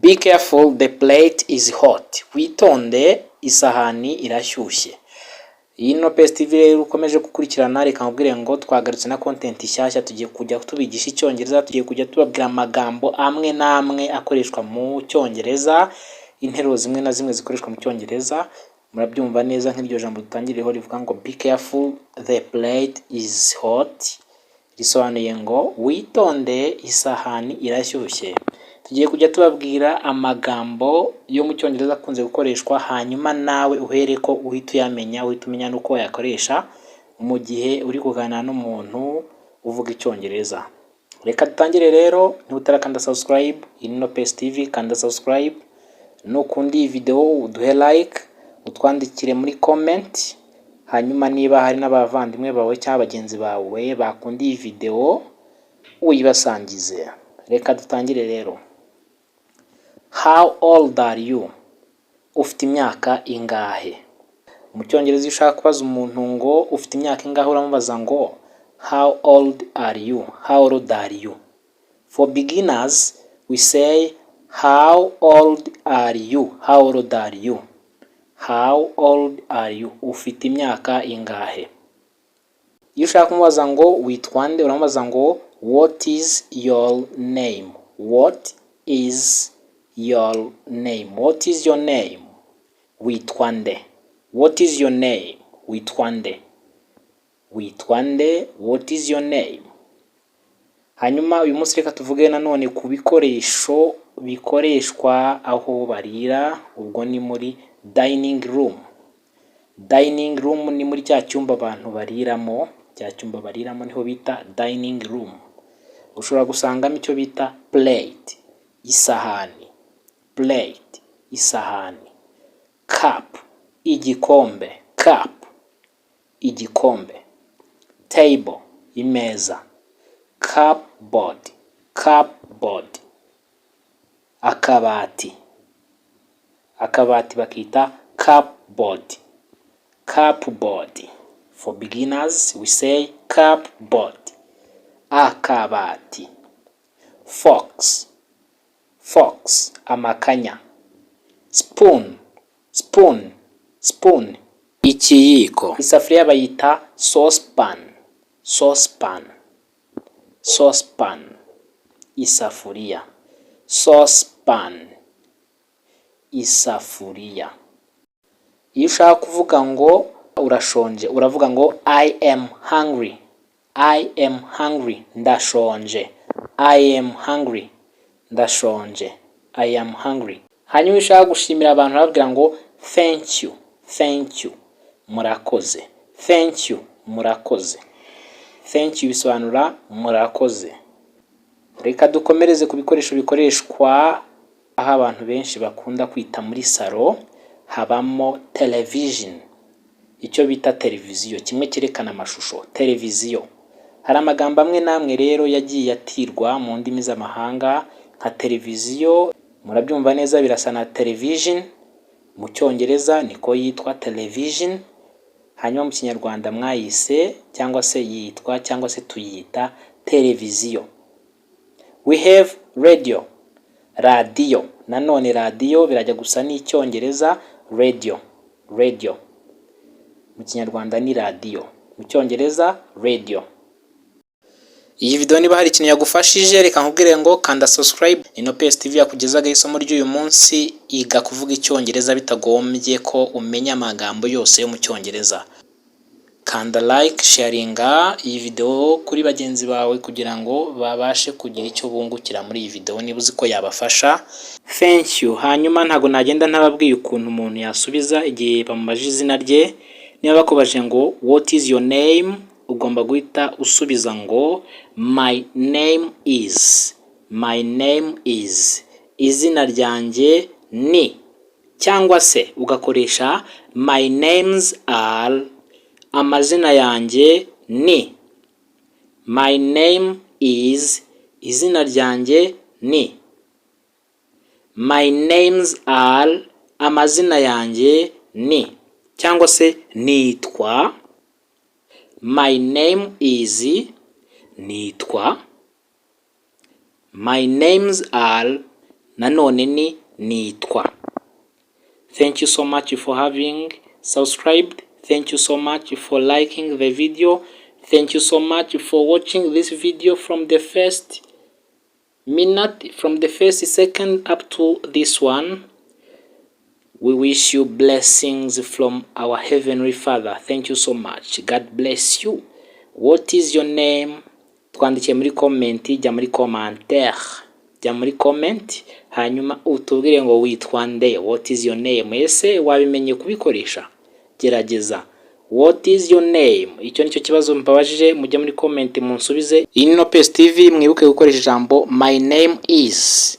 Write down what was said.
Be careful, the plate is hot. Witonde, isahani irashyushye. Iyi no Pes TV rero ukomeje gukurikirana, reka nkubwire ngo twagarutse na content nshyashya. Tugiye kujya tubigisha Icyongereza, tugiye kujya tubabwira amagambo amwe n'amwe akoreshwa mu Cyongereza, interuro zimwe na zimwe zikoreshwa mu Cyongereza. Murabyumva neza nk'iryo jambo dutangiriyeho rivuga ngo "Be careful, the plate is hot", risobanuye ngo witonde, isahani irashyushye. Tugiye kujya tubabwira amagambo yo mu Cyongereza akunze gukoreshwa, hanyuma nawe uhere ko uhita uyamenya, uhita umenya n'uko wayakoresha mu gihe uri kuganira n'umuntu uvuga Icyongereza. Reka dutangire rero. Niba utarakanda subscribe, iyi ni Pes TV, kanda subscribe. Nukunda iyi video uduhe like, utwandikire muri comment. Hanyuma niba hari n'abavandimwe bawe cyangwa bagenzi bawe bakunda iyi video, uyibasangize. Reka dutangire rero. How old are you? Ufite imyaka ingahe? Mu Cyongereza, iyo ushaka kubaza umuntu ngo ufite imyaka ingahe, uramubaza ngo "How old are you?" How old are you? For beginners, we say "How old are you?" How old are you? How old are you? Ufite imyaka ingahe? Iyo ushaka kumubaza ngo witwa nde, uramubaza ngo "What is your name?" What is your name? What is your name? Witwa nde? What is your name? Witwa nde? Witwa nde? What is your name? Hanyuma uyu munsi reka tuvuge nanone ku bikoresho bikoreshwa aho barira, ubwo ni muri dining room. Dining room ni muri cya cyumba abantu bariramo, cya cyumba bariramo niho bita dining room. Ushobora gusangamo icyo bita plate, isahani, plate, isahani, cup, igikombe, cup, igikombe, table, imeza, cupboard, cupboard, akabati, akabati bakita cupboard, cupboard. For beginners, we say cupboard, akabati. Forks, forks, amakanya, spoon, spoon, spoon, ikiyiko. Isafuriya bayita saucepan, saucepan, saucepan, isafuriya, saucepan, isafuriya. Iyo ushaka kuvuga ngo urashonje, uravuga ngo "I am hungry". I am hungry, ndashonje. I am hungry, ndashonje. I am hungry. Hanyuma iyo ushaka gushimira abantu, urababwira ngo "Thank you". Thank you, murakoze. Thank you, murakoze. Thank you bisobanura murakoze. Reka dukomereze ku bikoresho bikoreshwa aho abantu benshi bakunda kwita muri salo. Habamo television, icyo bita televiziyo, kimwe cyerekana amashusho, televiziyo. Hari amagambo amwe n'amwe rero yagiye atirwa mu ndimi z'amahanga, nka televiziyo, murabyumva neza birasa na television. Mu Cyongereza niko yitwa, television. Hanyuma mu Kinyarwanda mwayise cyangwa se yitwa cyangwa se tuyita televiziyo. We have radio, radiyo. Nanone radiyo birajya gusa n'Icyongereza radio. Radio mu Kinyarwanda ni radiyo, mu Cyongereza radio. Iyi video niba hari ikintu yagufashije, reka nkubwire ngo kanda subscribe. Ino PS TV yakugezagaho isomo ry'uyu munsi. Iga kuvuga Icyongereza bitagombye ko umenya amagambo yose yo mu Cyongereza. Kanda like, sharinga iyi video kuri bagenzi bawe kugira ngo babashe kugira icyo bungukira muri iyi video niba uzi ko yabafasha. Thank you. Hanyuma ntabwo nagenda ntababwiye ukuntu umuntu yasubiza igihe bamubajije izina rye. Niba bakubajije ngo "What is your name?", ugomba guhita usubiza ngo "My name is". My name is, izina ryanjye ni, cyangwa se ugakoresha "My names are", amazina yanjye ni. My name is, izina ryanjye ni. My names are, amazina yanjye ni, cyangwa se nitwa. My name is, nitwa. My names are, Nanone ni nitwa. Thank you so much for having subscribed. Thank you so much for liking the video. Thank you so much for watching this video from the first minute, from the first second up to this one. We wish you blessings from our Heavenly Father. Thank you so much. God bless you. What is your name? Twandikiye muri comment, jya muri commentaire, jya muri comment, hanyuma utubwire ngo witwa nde? What is your name? Ese wabimenye kubikoresha? Gerageza. What is your name? Icyo nicyo kibazo mbabajije, mujye muri comment munsubize. Iyi ni Nopes TV, mwibuke gukoresha ijambo "My name is".